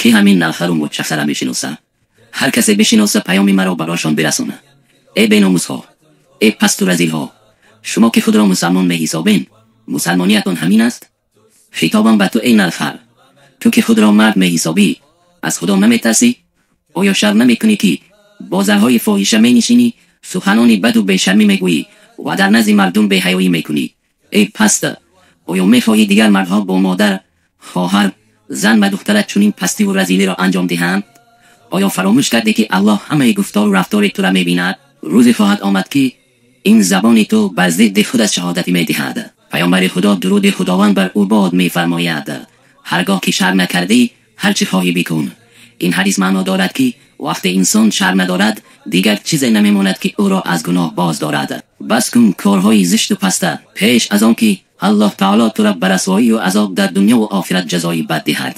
Ки ҳамин налхару мочахара мешиноса? Ҳар касе бишиноса, паёми маро барошон бирасона. Э беномусҳо, э пасту разилҳо, шумо ки худро мусалмон меҳисобен, мусалмониятон ҳамин аст? Хитобам ба ту, эй налхар, ту ки худро мард меҳисобӣ, аз Худо наметарсӣ? Оё шарм намекунӣ, ки бо занҳои фоҳиша менишинӣ, суханони баду бешармӣ мегӯӣ ва дар назди мардум беҳаёӣ мекунӣ? Эй паста, оё мехоҳӣ дигар мардҳо бо модар, хоҳар, зан ва духтарат чунин пастиву разилиро анҷом диҳанд? Оё фаромӯш кардӣ, ки Аллоҳ ҳамаи гуфтору рафтори тура мебинад? Рӯзе хоҳад омад, ки ин забони ту бар зидди худат шаҳодатӣ медиҳад. Паёмбари Худо, дуруди Худованд бар ӯ бод, мефармояд: «Ҳаргоҳ ки шарм накардӣ, ҳар чӣ хоҳӣ бикун». Ин ҳадис маъно дорад, ки вақте инсон шарм надорад, дигар чизе намемонад, ки ӯро аз гуноҳ боз дорад. Бас кун корҳои зишту паста, пеш аз он ки Аллоҳ таоло тура ба расвоию азоб дар дунёву охират ҷазои бад диҳад.